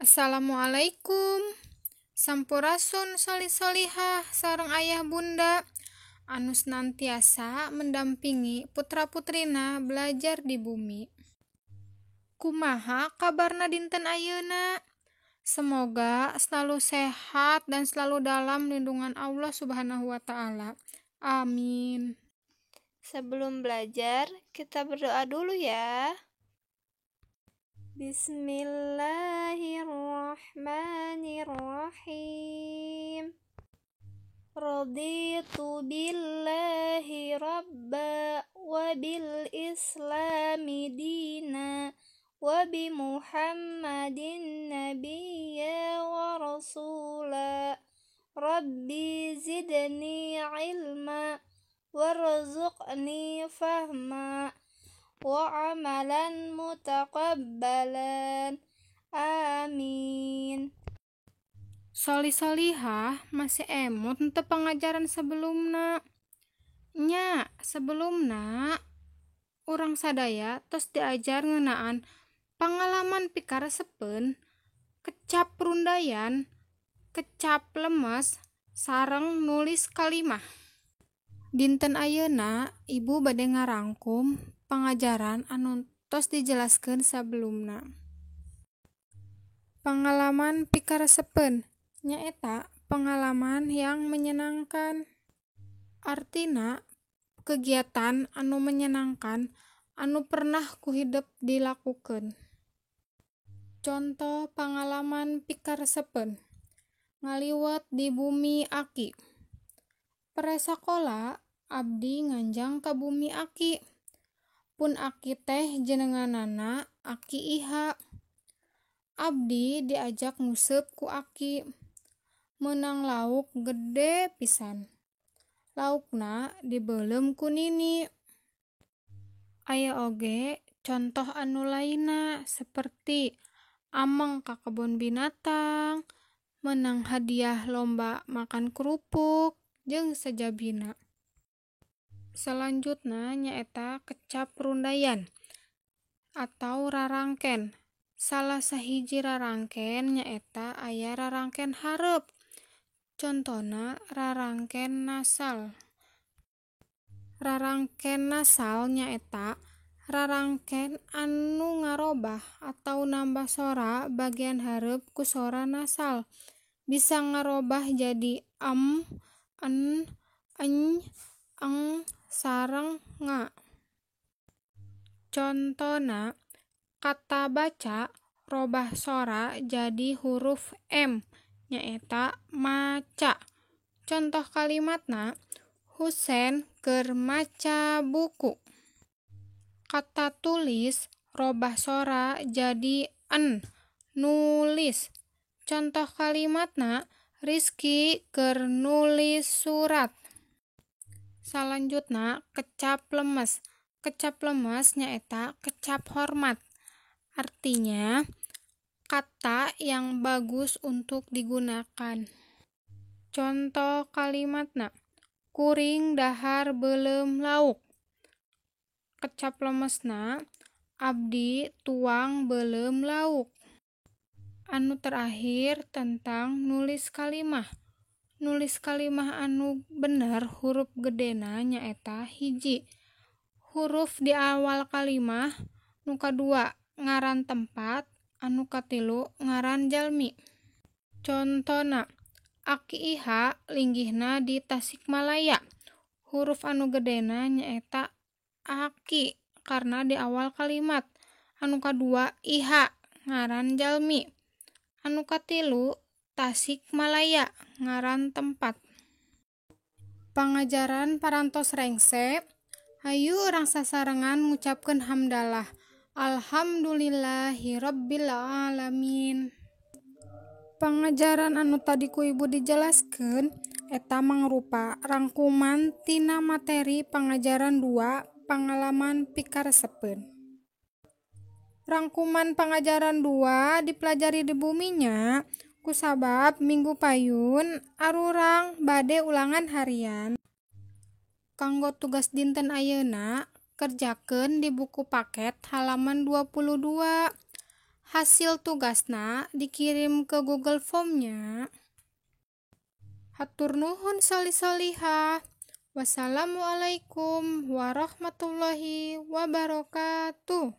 Assalamualaikum. Sampurasun sholih sholihah sareng ayah bunda anu senantiasa mendampingi putra-putrina belajar di bumi. Kumaha kabarna dinten ayeuna? Semoga selalu sehat dan selalu dalam lindungan Allah Subhanahu wa Ta'ala. Amin. Sebelum belajar, kita berdoa dulu ya. Bismillahirrahmanirrahim. Raditu billahi rabba wa bil islami dina wa bi Muhammadin nabiyya wa rasula. Rabbi zidni ilma warzuqni fahma wa amalan mutaqabbalan. Amin. Sholih sholihah masih emut untuk pengajaran sebelumna. Nya, sebelumna urang sadaya tos diajar ngeunaan pangalaman pikaresepeun, kecap rundayan, kecap lemes, sareng nulis kalimah. Dinten ayeuna ibu bade ngarangkum pangajaran anu tos dijelaskeun sabelumna. Pangalaman pikaresepeun nyaeta pengalaman yang menyenangkan. Artina kegiatan anu menyenangkan anu pernah ku hidep dilakukeun. Contoh pangalaman pikaresepeun: ngaliwet di bumi aki. Pere sakola abdi nganjang ka bumi aki. Pun aki teh jenenganana Aki Iha. Abdi diajak nguseup ku aki. Meunang lauk gede pisan. Laukna dibeuleum ku nini. Aya oge contoh anu lainna seperti ameng ka kebon binatang, meunang hadiah lomba makan kerupuk, jeung sajabina. Selanjutna nyaeta kecap rundayan atau rarangken. Salah sahiji rarangken nyaeta aya rarangken hareup. Contona rarangken nasal. Rarangken nasal nyaeta rarangken anu ngarobah atau nambah sora bagian hareup ku sora nasal. Bisa ngarobah jadi em, en, eny, eng, sareng nga. Contona kata baca robah sora jadi huruf M nyaeta maca. Contoh kalimatna Husen keur maca buku. Kata tulis robah sora jadi en, nulis. Contoh kalimatna Rizky keur nulis surat. Salanjutna kecap lemes. Kecap lemes nyaeta kecap hormat. Artinya kata yang bagus untuk digunakan. Contoh kalimatna kuring dahar beuleum lauk. Kecap lemesna abdi tuang beuleum lauk. Anu terakhir tentang nulis kalimah. Nulis kalimah anu bener huruf gedena nyaeta hiji huruf di awal kalimah, nu kadua ngaran tempat, anu katilu ngaran jalmi. Contona Aki Iha linggihna di Tasikmalaya. Huruf anu gedena nyaeta aki karena di awal kalimat. Anu kadua Iha ngaran jalmi. Anu katilu Tasikmalaya ngaran tempat. Pangajaran parantos rengse. Hayu urang sasarengan ngucapkeun hamdalah. Alhamdulillahirabbil alamin. Pangajaran anu tadi ku ibu dijelaskeun eta mangrupa rangkuman tina materi pangajaran 2 pangalaman pikaresepeun. Rangkuman pangajaran 2 dipelajari di buminya kusabab minggu payun arurang bade ulangan harian. Kanggo tugas dinten ayeuna kerjakeun di buku paket halaman 22. Hasil tugasna dikirim ke Google Form-nya. Hatur nuhun sholih-sholihah. Wassalamualaikum warahmatullahi wabarakatuh.